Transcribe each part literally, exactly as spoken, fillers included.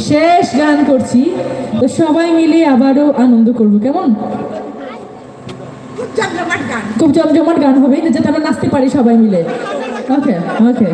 শেষ গান করছি, তো সবাই মিলে আবারও আনন্দ করব, কেমন? খুব জমজমাট গান হবে, যাতে আমরা নাচতে পারি সবাই মিলে। ওকে, ওকে।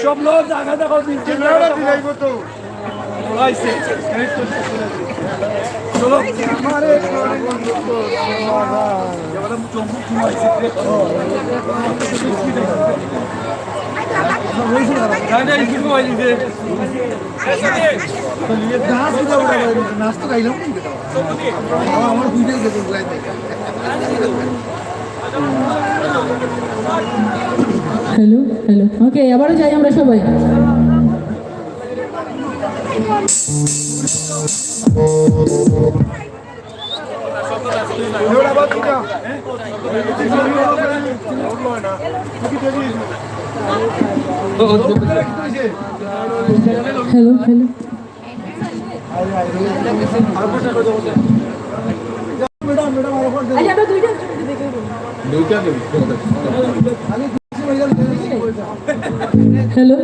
সব লোক জায়গা দেখো, দিন দিন জায়গা দেখো। চলো। নাচ কিতা বড় ভাই, নাচ তো গাইলাম না। আমার, আমার ভিডিও দেখে ঘুরাই দেয়। Hello, hello. ওকে, আবারও যাই আমরা সবাই। Hello, hello. আচ্ছা, আমরা দুইটা একসাথে দেখে দেবো। হ্যালো।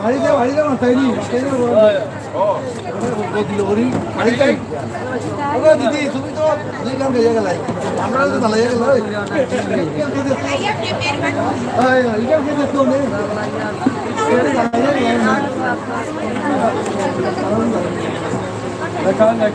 বাড়ি যা, বাড়ি যা, মাথায় নি। বাড়ি যাই। ও দিদি, তুমি তো দুই গ্রাম গেলে গেলাই। আমরা তো ভালো গেল। দেখা যাক।